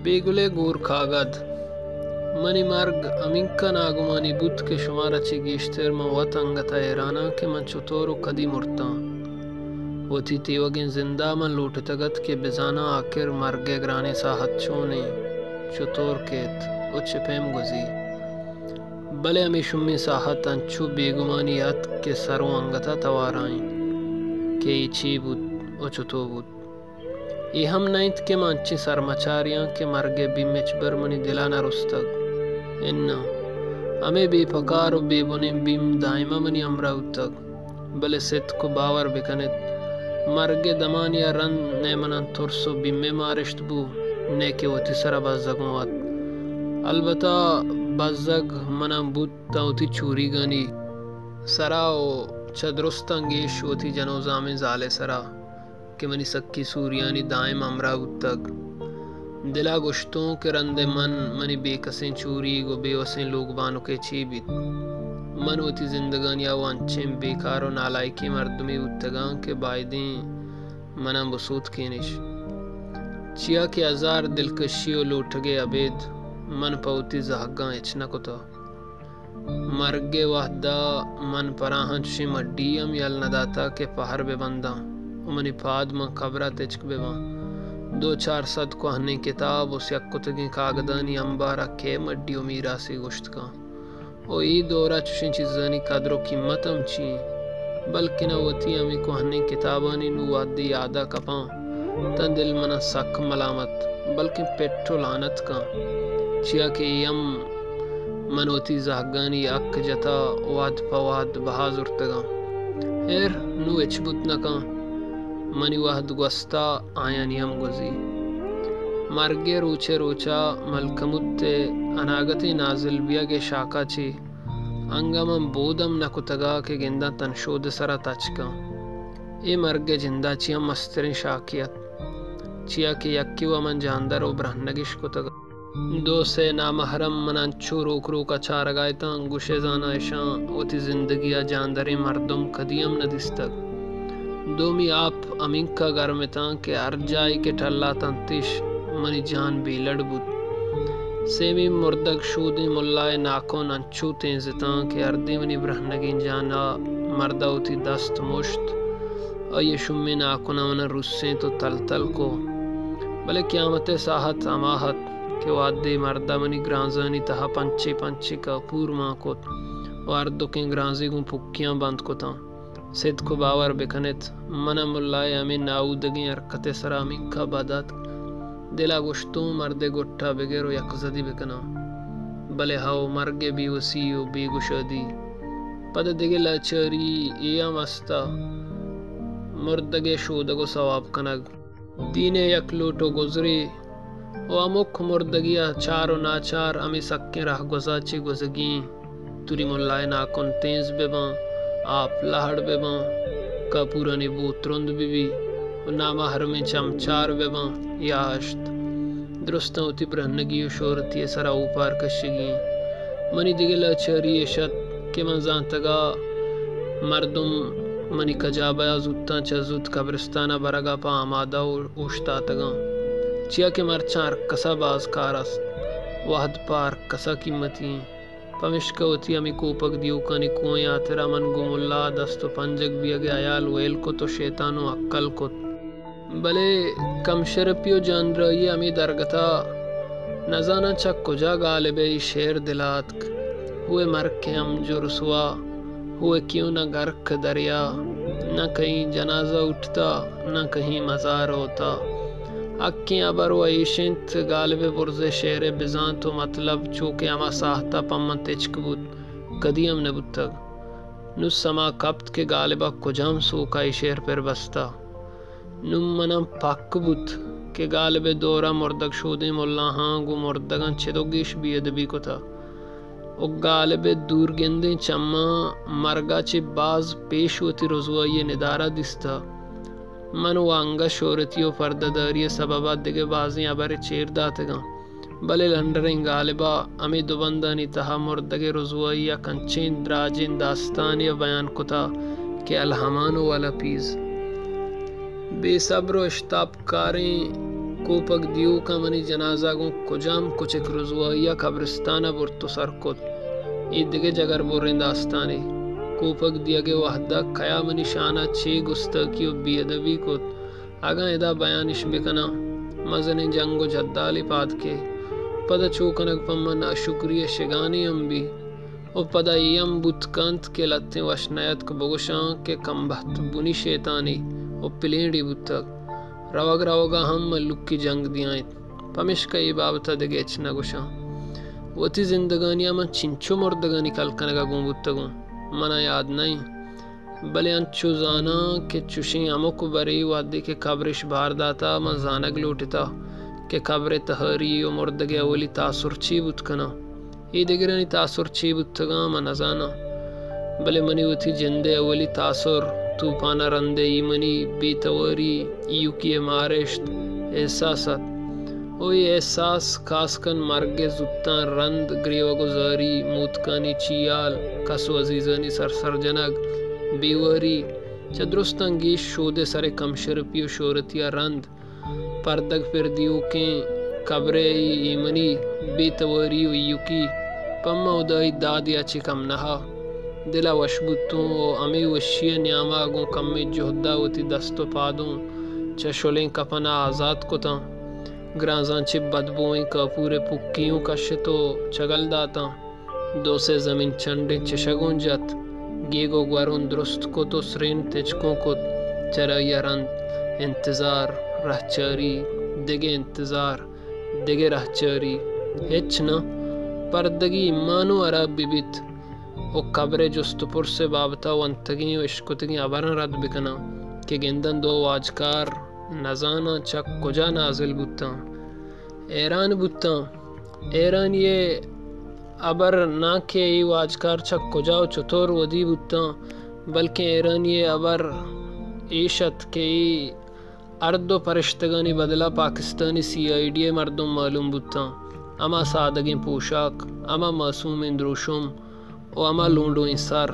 بیگلے گور کاگد۔ منی مرگ ہمینکا ناگمانی بوت کہ شمارا چہ گیشتر من وت انگتا حیراناں کہ من چطور و کدی مرتاں۔ وتی تیوگیں زندا من لوٹتگ ات کہ بزاناں آکر مرگ ء گرانیں ساہت چون انت، چطور کیت و چہ پیم گوزی۔ بلے ہمے شومیں ساہت انچو بیگمانی اتک کہ سر و انگتا توارائیں کہ اے چی بوت و چطو بوت۔ اے ہم نہ انت کہ من انچیں سرمچارے آں کہ مرگ ء بیم ہچبر منی دل ء نہ رستگ۔ اناں، ہمے بے پگار و بے بنیں بیم دائم ء منی ہمراہ بوتگ۔ بلے ستک و باور بہ کن ات، مرگ ء دمانی ء رند نئے من ء ترس و بیم ء مارشت بو، نئے کہ وتی سر ء بزگ من ات۔ البتہ بزگ من ء بوت تاں وتی چوریگانی سر ء و چہ درستاں گیش وتی جنوزامیں زال ء سر ء۔ کہ منی سکی سوریانی دائم ہمراہ بوتگ۔ دل ء گوشتوں کہ رند ء من، منی بے کسیں چوریگ و بے وسیں لوگ بانک ء چے بیت؟ من وتی زندگانی ء و انچیں بیکار و نالائکیں مردمے بوتگاں کہ بائدیں من ء بسوتکینش۔ چیا کہ ہزار دلکشی و لوٹگ ء ابید من پہ وتی زہگاں ہچ نہ کتہ۔ مرگ ء وہد ء من پراہاں چشیں مڈی ہم یل نہ داتگ کہ پہر بہ بنداں و منی پاد ماں قبر ء تچک بہ باں۔ دو چار سد کوہنیں کتاب و سیک کتگیں کاگدانی امبار ء کئے مڈی و میراثے گوشت کن؟ و اے دور ء چشیں چیزانی قدر و قیمت ہم چی انت؟ بلکنا وتی ہمے کوہنیں کتابانی نوں وہدے یاد ء کپاں۔ تاں دل منا سک ملامت، بلکیں پٹ و لعنت کن، چیا کہ اے ہم من وتی زہگانی حق جتا، وہد پہ وہد بہا زرتگاں۔ ہیر، نوں ہچ بوت نہ کن، منی وہد گوستا، آیانی ہم گوزی۔ مرگ ء روچ ء روچا ملکموت ء اناگتیں نازل بیگ ء شاکا چی انگہ من بود ہم نہ کتگا کہ گنداں تنشود ء سرا تچکاں۔ اے مرگ ء جندا چی ہم مستریں شاکے ات، چیا کہ یکے و من جاندر و برہنگ اش کتگ۔ دو سے نامحرم من انچو روک روک ء چارگا اتاں، گوشے زاناں اشاں وتی زندگی ء جاندریں مردم کدی ہم نہ دیستگ۔ دومی آپ ہمینکا گرم اتاں کہ ہر جاہے کہ ٹلاتنتش منی جان بے لڑ بوت۔ سیمی مردگ شودیں ملائے ناکن انچو تینزتاں کہ ہردے منی برہنگیں جان ء مرد ء وتی دست مشت، آئی ء شومیں ناکن ء من ء روسینت و تل تل کو۔ بلے قیامت ء ساہت ہما ات کہ وہدے مرد ء منی گرانزانی تہا پنچے پنچے کاپور مان کت و ہردکیں گرانزے گوں پکیاں بند کتاں۔ سدک و باور بہ کن ات، من ء ملا ء ہمے ناہودگیں حرکت ء سرا ہمینکا بد اتک۔ دل ء گوشتوں مرد ء گٹ ء بگر و یک زدی بہ کناں۔ بلے ہئو، مرگ ء بے وسی و بے گشادی۔ پد ء دگہ لاچاری اے ہم است ء مردگ ء شودگ و ثواب کنگ۔ دین ء یک لوٹ و گزرے و ہمک مردگی ء چار و ناچار ہمے سکیں رہگوزا چہ گوزگی ایں۔ توری ملائے ناکن تینز بہ باں، آپ لہڑ بہ باں، کاپورانی بو ترند بہ بی و نامحرمیں چم چار بہ باں یا ہشت۔ درستاں وتی برہنگی و شہرتی ء سرا اوپار کشگی ایں۔ منی دگہ لاچاری اش ات کہ من زانتگا مردم منی کجابہ ء زوتاں چہ زوت قبرستان ء برگ ء پہ آمادہ و اوشتاتگاں، چیا کہ مرچاں ہرکس ء باز کار است، وہد پہ ہرکس ء قیمتی انت۔ پمیشکا وتی ہمے کوپگ دیوکانی کوہیں ہاترا من گوں ملا ء دست و پنجگ بیگ ء ہیال ویل کت و شیطان و ہکل کت۔ بلے کم شرپی و جاندراہی ء ہمے درگت ء نزاناں چہ کجا غالب ء اے شعر دل ء اتک، ہوئے مر کے ہم جو رسوا، ہوئے کیوں نہ غرق دریا، نہ کہیں جنازہ اٹھتا، نہ کہیں مزار ہوتا۔ حقیں ہبر و ایش انت، غالب ء برز ء شعر ء بزانت و مطلب چو کہ ہما ساہت ء پہ من تچک بوت، کدی ہم نہ بوتگ۔ نوں سما کپت کہ غالب ء کجام سوک ء اے شعر پر بستہ۔ نوں من ء پک بوت کہ غالب ء دور ء مردگ شودیں ملاہاں گوں مردگاں چدو گیش بے ادبی کتہ و غالب ء دورگندیں چماں مرگ ء چہ باز پیش وتی رزوائی ء ندارہ دیستہ۔ من و انگہ شہرتی و پردہ داری ء سبب ء دگہ بازیں ہبرے چیر داتگاں۔ بلے لنڈریں غالب ء ہمے دو بندانی تہا مردگ ء رزوائی یک انچیں دراجیں داستانے ء بیان کتہ کہ الہمان و الپیز۔ بے صبر و اشتاپکاریں کوپگ دیوکاں منی جنازہ گوں کجام کچک رزوائی ءَ قبرستان ءَ برت ءُ سر کت؟ اے دگہ جگر بریں داستانے۔ کوپگ دیگ ءِ وھد ءَ کیا منی شان ءَ چے گستاکی ءُ بے ادبی کت؟ اگاں ادا بیان اش بکناں، مزنیں جنگ ءُ جدالے پاد کئیت۔ پدا چو کنگ پہ من ناشکری ءِ شگانے ہم بیت۔ ءُ پدا اے ہم بوت کنت کہ لھتیں وش نیاتک بگوشاں کہ کمبخت بنی شیطانے ءُ پلینڈے بوتگ۔ روگ روگ ءَ ہم مھلوکی جنگ دیاں انت، پمیشکا اے بابت ءَ دگہ ہچ نہ گوشاں۔ وتی زندگانی ءَ من چنچو مردگانی کل کنگ ءَ گون بوتگوں، من ءَ یات نہ انت۔ بلے انچو زاناں کہ چوشیں ہمک برے وھدے کہ قبرش بھار داتہ، من زانگ لوٹتہ کہ قبر ءِ تہاری ءُ مردگ ءِ اولی تاثر چی بوت کناں۔ اے دگرانی تاثر چے بوتگاں، من نزاناں، بلے منی وتی جند ءِ اولی تاثر توپان ءَ رند ءِ ایمنی، بے تواری، ایوکی ءِ مارشت، احساس ات۔ ءُ اے احساس خاص کن مرگ ءِ زوتاں رند، گریوگ ءُ زاری، موتکانی چیہال، کس ءُ عزیزانی سرسر جنگ، بے واری، چہ درستاں گیش شود ءِ سر ءِ کمشرپی ءُ شہرتی ءَ رند، پردگ پر دیوکیں قبر ءِ ایمنی، بے تواری ءُ ایوکی پہ من ہدائی دادے ءَ چہ کم نہ ات۔ دل ءَ وش بوتوں ءُ ہمے وشی ءِ نیام ءَ گوں کمیں جہد ءَ وتی دست ءُ پادوں چہ شلیں کپن ءَ آزات کتاں۔ گرانزاں چہ بدبوئیں کاپور ءِ پکی اوں کشت ءُ چگل داتاں۔ دو سے زمین چنڈیں چشگ اوں جت، گیگ ءُ گور اوں درست کت ءُ سرین تچکوں کت۔ چرائی ءَ رند انتظار، رہچاری، دگہ انتظار، دگہ رہچاری، ہچ نہ۔ پردگی ایمان اوں ہراب بہ بیت ءُ قبر ءِ جست ءُ پرس ءِ بابت ءَ ونتگیں ءُ اشکتگیں ہبراں رد بکناں کہ گنداں دو واجکار نزاناں چہ کجا نازل بوتاں۔ حیران بوتاں۔ حیرانی ءِ ہبر ناں کہ اے واجکار چہ کجا ءُ چتور ودی بوتاں، بلکیں حیرانی ءِ ہبر ایش ات کہ اے ہر دو پرشتگانی بدل ءَ پاکستانی سی آئی ڈی ءِ مردم معلوم بوتاں۔ ہما سادگیں پوشاک، ہما معصومیں دروشم، ءُ ہما لونڈوئیں سر،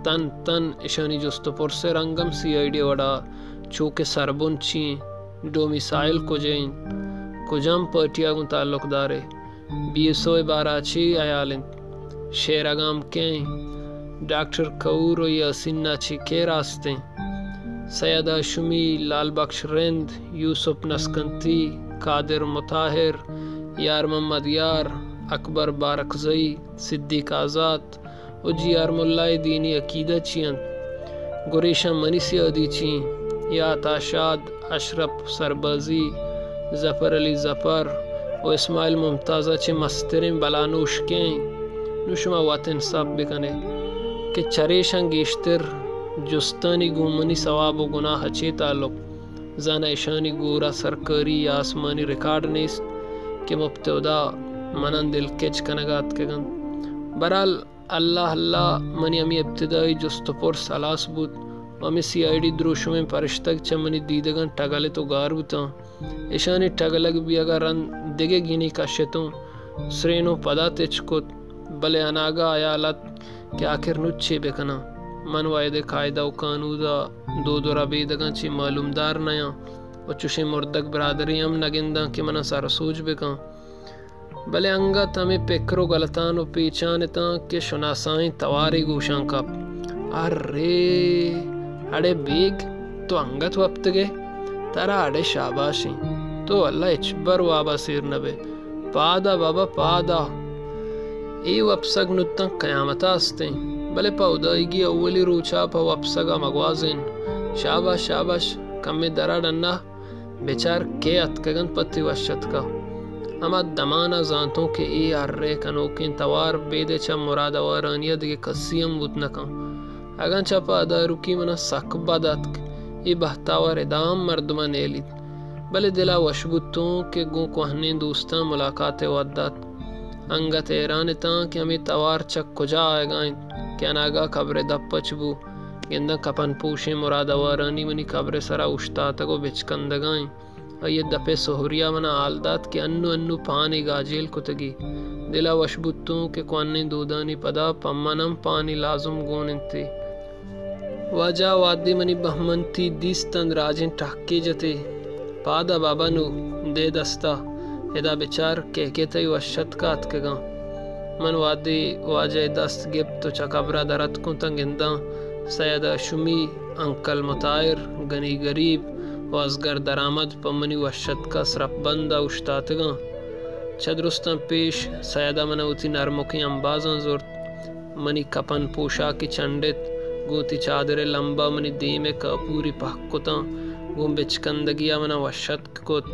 تن تن اشانی جست ءُ پرس ءِ رنگ ہم سی آئی ڈی ءِ وڑا، چو کہ سربن چی انت، ڈومیسائل کجا انت، کجام پارٹی ءَ گوں تعلق دار ئے، بی ایس او ءِ بارہ ءَ چی ہیال انت، شیر اگام کئے انت، ڈاکٹر کہور ءُ یاسین ءَ چی کئے راست انت، سید ہاشمی، لال بخش رند، یوسف نسکنتی، قادر مطاہر، یار محمد یار، اکبر بارکزئی، صدیق آزات، ءُ جی آر ملا ءِ دینی عقیدہ چی انت؟ گریشاں منی سیادی چی انت؟ یا عطا شاد، اشرف سربازی، ظفر علی ظفر ءُ اسماعیل ممتاز ءَ چہ مستریں بلانوش کئے انت؟ نوں شما وت انصاف بکن ئے کہ چریشاں گیشتر جستانی گوں منی ثواب ءُ گناہ ءَ چے تعلق؟ زاناں اشانی گور ءَ سرکاری یا آسمانی ریکارڈ نیست کہ مپت ہدا مناں دلکچ کنگ ءَ اتکگ انت۔ بہرحال، اللہ اللہ، منی ہمے ابتدائی جست ءُ پرس ہلاس بوت ءُ ہمے سی آئی ڈی دروشمیں پرشتگ چہ منی دیدگاں ٹگل ات ءُ گار بوتاں۔ اشانی ٹگلگ بیگ ءَ رند دگہ گینی کش اتوں، سرینوں پدا تچک کت، بلے اناگہ ہیال ات کہ آخر نوں چے بکناں؟ من وہدے قاعدہ ءُ قانود ءَ دود ءُ ربیدگاں چہ معلومدار نیاں ءُ چوشیں مردگ برادرے ہم نگنداں کہ منا سر ءُ سوج بکن۔ بلے انگت ہمے پکر ءُ گلتان ءُ پیچان اتاں کہ شناسائیں توارے گوشاں کپت، ارے! اڑے بیگ، تو انگت وپتگ ئے؟ ترا اڑے شاباش ایں۔ تو اللہ ہچبر واب ءَ سیر نہ بئے۔ پاد آ بابا، پاد آ۔ اے وپسگ نوں تاں قیامت ءَ است ایں، بلے پہ ہدائیگی اولی روچ ءَ پہ وپسگ ءَ مگوازین۔ شاباش، شاباش، کمے درا ڈنا۔ بچار کئے اتکگ انت پہ تئی وش اتک ءَ۔ ہما دمان ءَ زانتوں کہ اے ہرے کنوکیں توار بید ءَ چہ مراد آوارانی ءَ دگہ کسی ہم بوت نہ کنت۔ اگاں چہ پاداروکی منا سک بد اتک، اے بہتاور ادا ہم مردم ءَ نیلیت۔ بلے دل ءَ وش بوتوں کہ گوں کوہنیں دوستاں ملاقات ءِ وھد دات۔ انگت حیران اتاں کہ ہمے توار چہ کجا آیگ ءَ انت کہ اناگہ قبر ءِ دپ پچ بو۔ گنداں کپن پوشیں مراد آوارانی منی قبر ءِ سرا اوشتاتگ ءُ بچکندگ ءَ انت۔ آئی ءِ دپ ءِ سہری ءَ منا حال دات کہ انوں انوں پانے گاجیل کتگی۔ دل ءَ وش بوتوں کہ کوہنیں دودانی پدا پہ من ہم پانے لازم گون انت۔ واجہ، وہدے منی بہمنتی دیست تاں دراجیں ٹہکے جت ئے۔ پاد آ بابا، نوں دے دست ءَ، ادا بچار کئے کئے تئی وش اتک ءَ اتکگاں۔ من وہدے واجہ ءِ دست گپت ءُ چہ قبر ءَ در اتکوں تاں گنداں سید ہاشمی، انکل مطاہر، گنی گریب ءُ اصغر درآمد پہ منی وش اتک ءَ سرپبند ءَ اوشتاتگاں۔ چہ درستاں پیش سید ءَ من ءَ وتی نرمکیں امبازاں زرت، منی کپن پوشاک ءَ چنڈت، گوں وتی چادر ءِ لمب ءَ منی دیم ءِ کاپوری پہک کتاں، گوں بچکندگی ءَ من ءَ وش اتک کت۔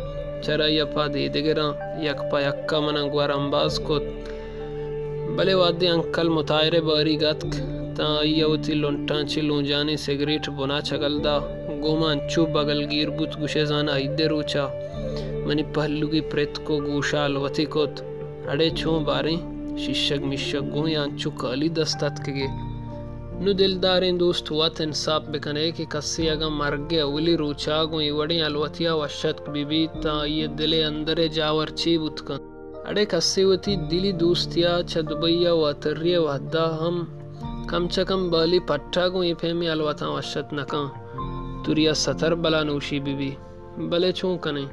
چرآئی ءَ پد ایدگراں یک پہ یک ءَ من ءَ گور امباز کت۔ بلے وہدے انکل مطاہر ءِ باریگ اتک تاں آئی ءَ وتی لنٹاں چہ لونجانیں سگریٹ بن ءَ چگل دات، گوں من انچو بگلگیر بوت، گوشئے زاناں عید ءِ روچ ءَ منی پہلوگی پرتک ءُ گوش ءَ الوتے کت۔ اڑے چون باریں، شیشگ میشگ گوں یا انچو کالی دست اتکگے؟ نوں دلداریں دوست، وت انساپ بکنئے کہ کسے اگاں مرگ ءِ اولی روچ ءَ گوں اے وڑیں الوتی ءَ وش اتک بہ بیت تاں آئی ءِ دل ءِ اندر ءِ جاور چے بوت کنت؟ اڑے کسے وتی دلی دوستی ءَ چہ دبئی ءَ واتری ءِ وہد ءَ ہم کم چہ کم بالی پٹ ءَ گوں اے پیمیں الوتاں وش اتک نہ کنت۔ توری ءَ ستر بلا نوشی بہ بیت۔ بلے چون کنیں؟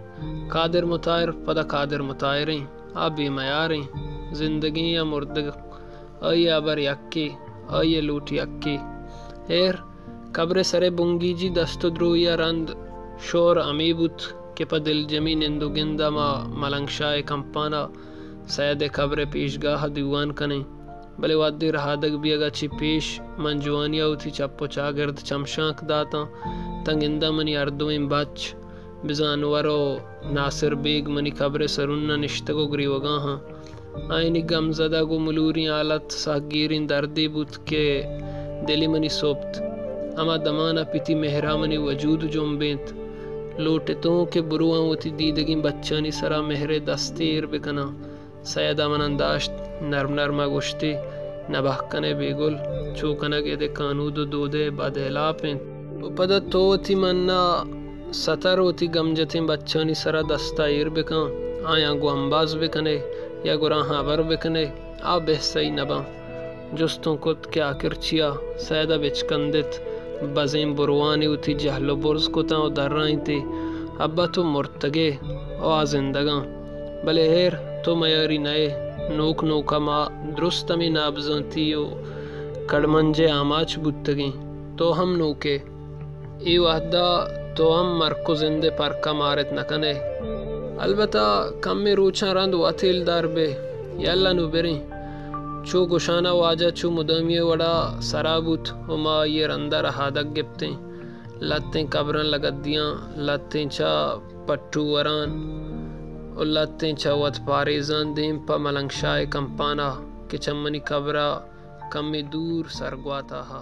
قادر مطاہر پدا قادر مطاہر ایں۔ آ بے میاریں۔ زندگیں یا مردگ، آئی ءِ ہبر یکے، آئی ءِ لوٹ یکے۔ ہیر، قبر ءِ سر ءِ بنگیجی دست ءُ دروئی ءَ رند شور ہمے بوت کہ پہ دلجمی نند ءُ گند ءَ ما ملنگ شاہ ءِ کمپان ءَ سید ءِ قبر ءِ پیشگاہ ءَ دیوان کنیں۔ بلے وہدے رہادگ بیگ ءَ چہ پیش من جوانی ءَ وتی چپ ءُ چاگرد چمشانک داتاں، تاں گنداں منی ہر دوئیں بچ، بزاں انور ءُ ناصر بیگ منی قبر ءِ سرون ءَ نشتگ ءُ گریوگا آں۔ آیانی گمزدگ ءُ ملوریں حالت سہگیریں دردے بوت کہ دلی منی سپت۔ ہما دمان ءَ پتی مہر ءَ منی وجود جنبینت۔ لوٹتوں کہ برواں وتی دیدگیں بچانی سرا مہر ءِ دستے ایر بکناں۔ سید ءَ من ءَ داشت، نرم نرم ءَ گوشتی، نباہ کن ئے بے گل، چو کنگ اد ءِ کانود ءُ دود ءِ بدہلاپ انت۔ ءُ پدا تو وتی من ءَ ستر وتی گمجتیں بچانی سرا دست ءَ ایر بکن، آیاں گوں امباز بکن ئے یا گڑا ہبر بکن ئے، آ بہ سہی نباں۔ جستوں کت کہ آکر چیا؟ سید ءَ بچکندت، بزیں بروانے وتی جہل ءُ برز کتاں ءُ درائینتی، ابا تو مرتگ ئے ءُ آ زندگاں۔ بلے ہیر، تو میاری نہ ئے۔ نوک نوک ءَ ما درست ہمے نابزانتی ءُ کڑمنج ءِ آماچ بوتگیں۔ تو ہم نوک ئے۔ اے وہد ءَ تو ہم مرک ءُ زند ءِ پرک ءَ مارت نہ کن ئے۔ البتہ کمے روچاں رند وت ہیلدار بئے۔ یلہ نوں بریں۔ چو گشان ءَ واجہ چو مدامی ءِ وڑا سرا بوت ءُ ما آئی ءِ رند ءَ رہادگ گپتیں۔ لہتیں قبراں لگت دیاں، لہتیں چہ پٹو وران ءُ لہتیں چہ وت پاریزان دیم پہ ملنگ شاہ ءِ کمپان ءَ کہ چہ منی قبر ءَ کمے دور سرگوات ءَ ہا۔